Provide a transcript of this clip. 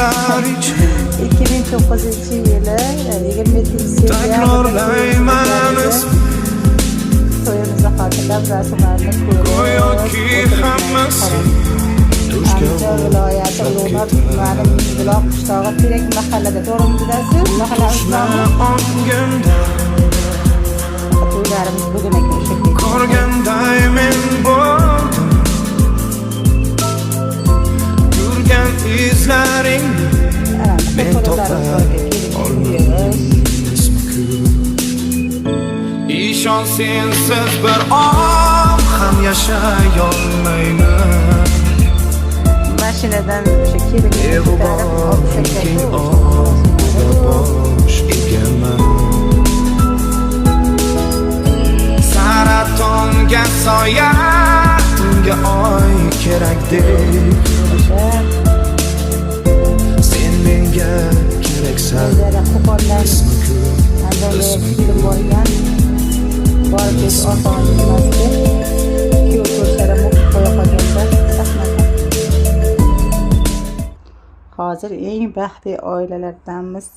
Kunlar ichida 2009-yili 27 sentyabrda takrorlayman isming. To'yimizni xotirlab, rasmlarni ko'rib Go'yoki hammasi tushga Andijon viloyati, Ulug'nor tumani, Mishbuloq qishlog'i, Terek mahallada, to'g'rimi bilasiz? Mahallamiz nomi. Ongimda To'ylarimiz bugun ekan o'sha kecha. Ko'rganday men bo'ldim. Yurgan izlaringni Ana, men fotolarimiz topa bor ekan, kelin olmadim. Ishon, sensiz bir oq ham yashay olmayman. Mashinadan o'sha kelinni ko'tarib olib Beg'ubor tushgan. Keng oqda bosh egaman. Saratonga soya, tunga oy kerakdek O'sha sen menga keraksan. o'zlari Qo'qondan Ismi ko'p. Andonga kelin borgan, borib kelish oson emasdi. Kuyov ko'rishlar ham o'qib qo'ya qolganda sahnada. Hozir eng baxtli oilalardanmiz.